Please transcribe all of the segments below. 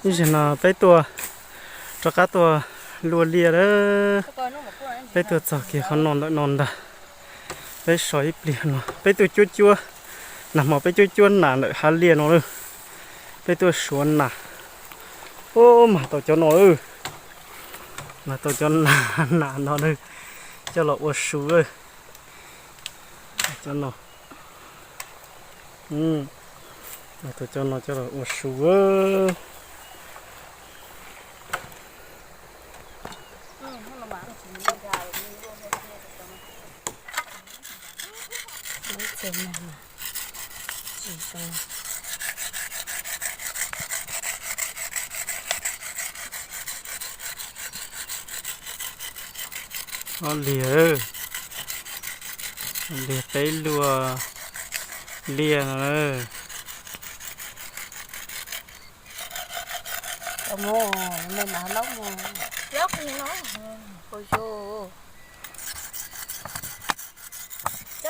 Ib zaug no peb tuaj, rov qab tuaj luaj liaj lawm. Peb tuaj txog kiag qhov no ntawm no ntag. Peb so ib pliag no peb tuaj cuab cuab, nag hmo peb cuab cuab nas ntawm hav liaj no lawm. Peb tuaj suav nas. Ub, mag tau cov no lawm. Mag tau cov nas, nas no lawm, coj los ua su lawm. Cov no, mag tau cov no coj los ua su. Ob liag, liag peb luaj liaj no. Cov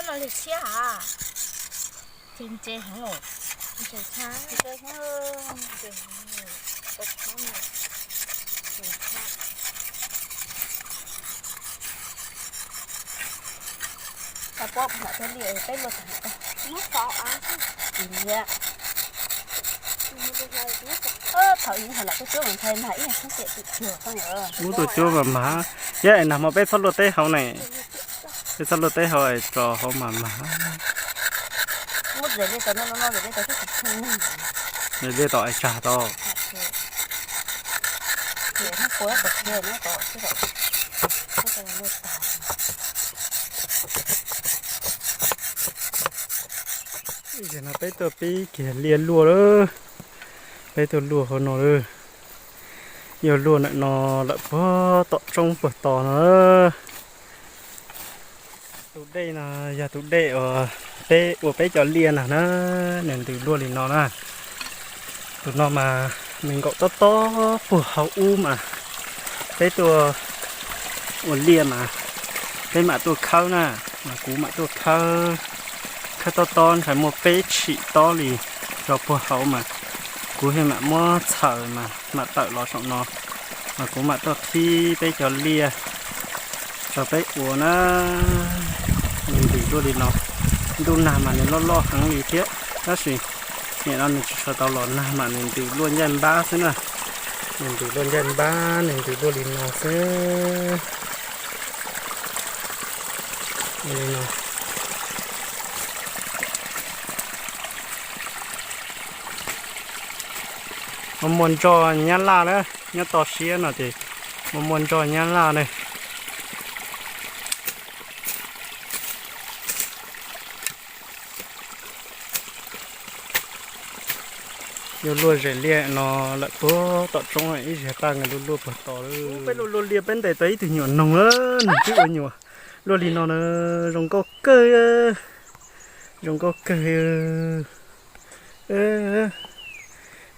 no liag tshiab ha. Ntse heev os. Tau pob tham thiaj li peb luaj tham tau. Thaum ub hais lam tuaj cuab mas ntshai mas ib yam khaub tiam tim cuag xwb. Ub, tuaj cuab mas mag, thiab es nag hmo peb txhob luaj teb hauv ne. Peb txhob luaj teb hauv es tso hauv mas mag. Muab zes liaj tau no, no zes liaj tau xwb, zes liaj tau es tsag tau. Ces no peb tuaj pib kiag liaj luaj lawm. Peb tuaj luaj hauv no lawm. Yog luaj ntawm no lawm puag tom roob puag tos no. Tus dej no yog tus dej uas peb ua peb cov liaj na na, nws ntws luaj li no na. Tus no mas nws nkaum tob tob puag hauv ub mas peb tuaj ua liaj mas peb mam tuaj khawb na, mas kuv mam tuaj khawb, khawb tob tob ntshai muaj peb tshim tob li rau puag hauv mas kuv thiaj mam muab txhaws mas mam tawm los saum no, mas kuv mam tuaj qhib peb cov liaj rau peb ua na. Nws ntws luaj li no, ntuj nag mas nws loj loj heev li thiab, tab sis nim no nws tsis tshua tau los nag mas nws ntws luaj ncaij npab xwb na. Nws ntws luaj ncaij npab, nws ntws luaj li no xwb. Li no. Muaj muaj ntsoj nyab laj na, nyob toj siab no ces muaj muaj ntsoj nyab laj ne. Yuav luaj zes liaj no lawm puag tom roob, ib zig paj nws luaj luaj puag tod lawm. Peb luaj luaj liaj peb ntes tau ib tug nyuam noog lawm, nws twb ua nyuam luaj li no na, zoo nkauj kawg, zoo nkauj kawg.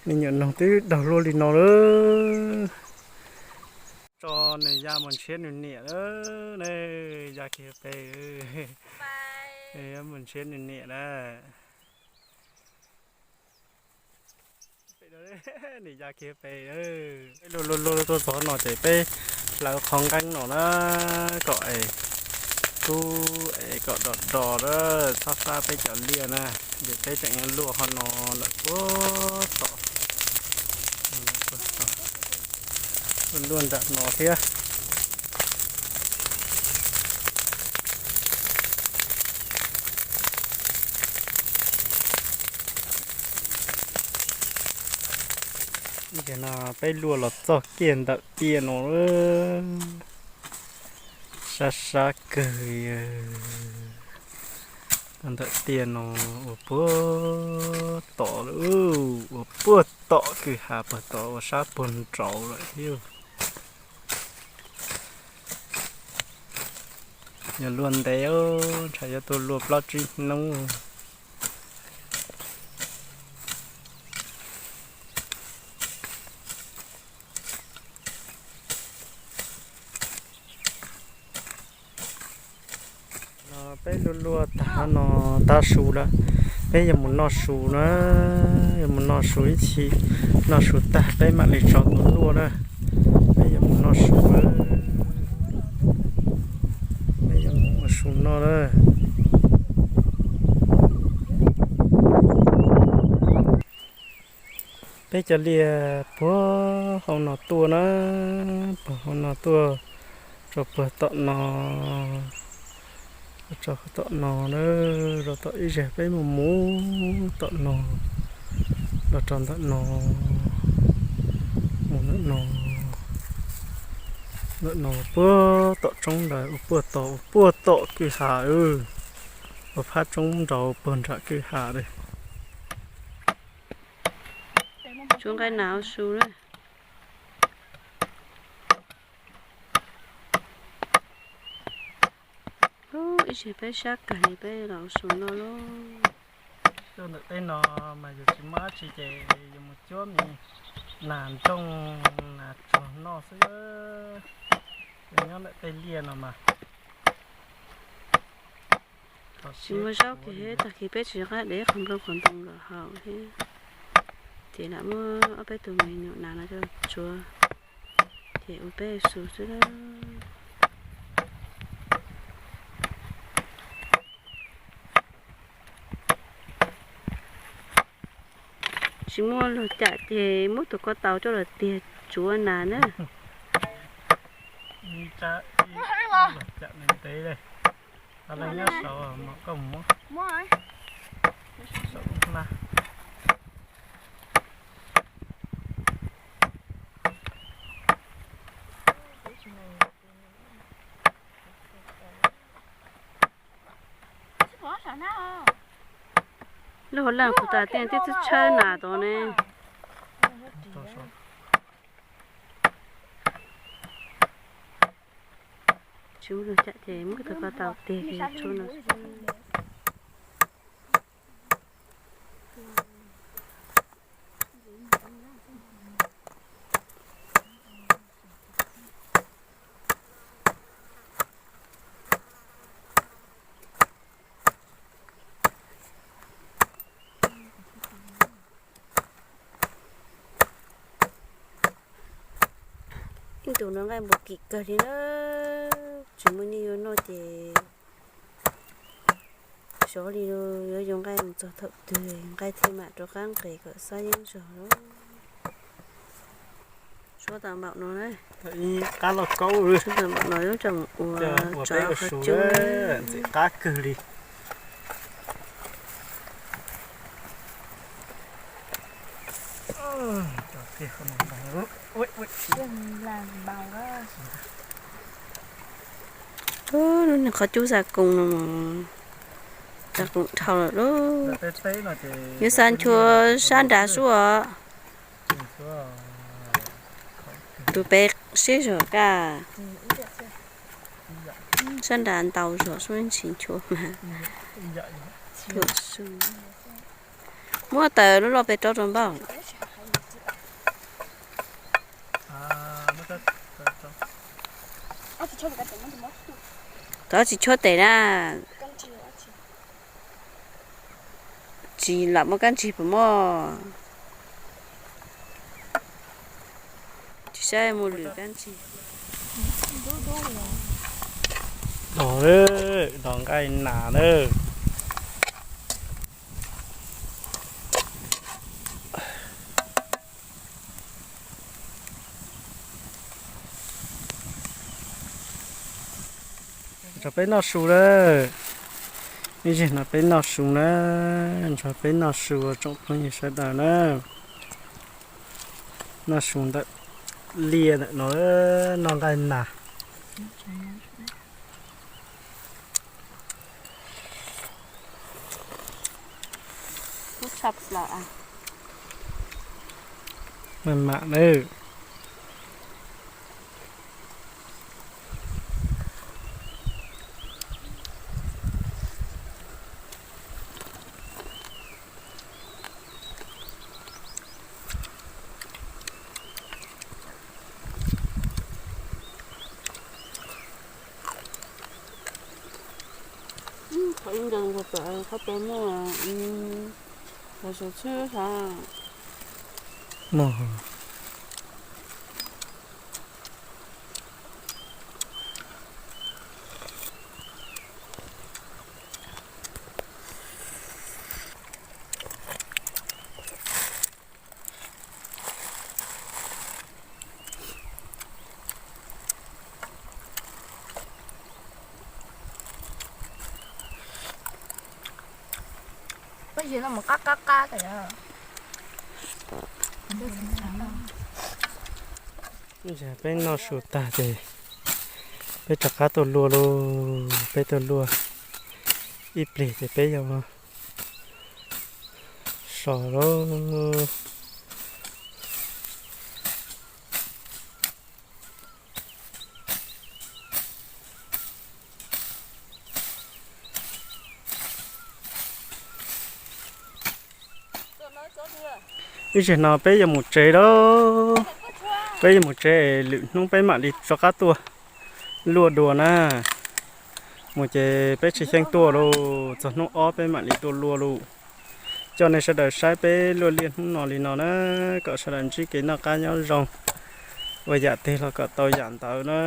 Nws nyuam noog twb daug luaj li no lawm. Tso nws ya mus ntshiab nws niam lawm, ya kiag pem, mus ntshiab nws niam na. Nws ya kiag pem. Peb luaj luaj luaj tuaj txog no ces peb hlawv qhov nqeeb no na, kom es kub es kom do do na, txhob sab peb cov liaj na. Ces peb tseem yuav luaj qhov no lawm puag tom, luaj nram no thiab. Ces no peb luaj los txog kiag ntawm tiaj no, sab sab kawg. Ntawm tiaj no ua puag tom lawm, ua puag tom kwj ha puag tod ua sab puag nraud lawm thiab. Yog luaj ntev, ntshe yuav tuaj luaj plaub tsib hnub. No peb luaj luaj tag no, tav su lawm, Peb yuav mus noj su na, yuav mus noj su ib chim, noj su tag peb mam li tso tua luaj na. Peb yuav mus noj su na, peb yuav mus ua su noj na. Peb cov liaj puag hauv no tuaj na, puag hauv no tuaj rau puag tom no, rau tom no na, rau tom ib zag peb mus mus tom no, los rau ntawm no, mus ntawm no, ntawm no puag tom roob ntawd ua puag tom, ua puag tom kwj ha, ua phab roob nrau puag nram kwj ha li. Tsuav nqaij nas ua su na. Ib zag peb sab kag li peb los ua su noj lauj. Tuaj ntawm tej no mas yus tsis muaj dab tsi ces yus mus cuab me nas nrooj nas tsuag noj xwb. Yus nyob ntawm tej liaj no mas tsis muaj zaub kiag, tag kis peb tsis nqa de qhov nplooj qhov ntoo los haus thiab, ces lam muab ob peb tug me nyuam nas no coj tsuav, ces ua peb su xwb. Tsis muaj lug cam ces muab tus ko taus coj los tiag tsuav nas na. Lub hauv leej kuv tas tiaj twb txawj tshawb nas tod ne. Tsis muaj lug cam ces muab tus ko taus tiag tsuav no. Ib ntus no nqaij npaum kim kawg li na, tsis muaj nyiaj yuav noj ces xyov li yuav yuav nqaij mus txog thaum twg nqaij thiaj mam rov qab nqes kom xab yeeb zog lauj. Suab tau npaum no na. Qab lauj kaub, suab tau npaum no yuav tsum ua tsov qhov cub ntxim qab kawg li. Lub niag qhov cub xa koos no, xa koos dhau lawm lauj. Yuav xa nchuav sab nrad xwb os. Tus pem siab zog kaj, sab nrad ntau zog xwb tsis nchuav mas. Muab taws loj loj pem rau rau npaum. Tov tsis tshuab tes na. Tsis lam muaj kab ntsig puas muaj? Tsis saib muaj lwm kab ntsig. Dos, dos nqaij nas na. Nrog peb noj su na. Ib zig no peb noj su na, nrog peb noj su tsoom phooj ywg sawv daws na. Noj su ntawm liaj ntawm no, noj nqaij nas. Maj mam na. Ib nkees nkaus tawm qhov pem muaj los saum tsheb sav. Mog. Peb noj su tag ces peb rov qab tuaj luaj lauj. Peb tuaj luaj ib pliag ces peb yuav so lauj. Ib zaug no peb yuav mus tsev lauj. Peb yuav mus tsev, lwm hnub peb mam li rov qab tuaj luaj dua na. Mus ces peb tsis xyeej tuaj lauj, txog hnub ob peb mam li tuaj luaj lauj. Coj nej sawv daws saib peb luaj liaj hnub no li no na, kom sawv daws ntsib kev noj qab nyob zoo, ua yam twg los kom tau yam ntawd na.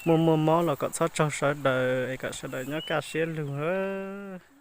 Muaj muaj mob los kom txhob tsaug sawv daws es kom sawv daws nyob kaj siab lug.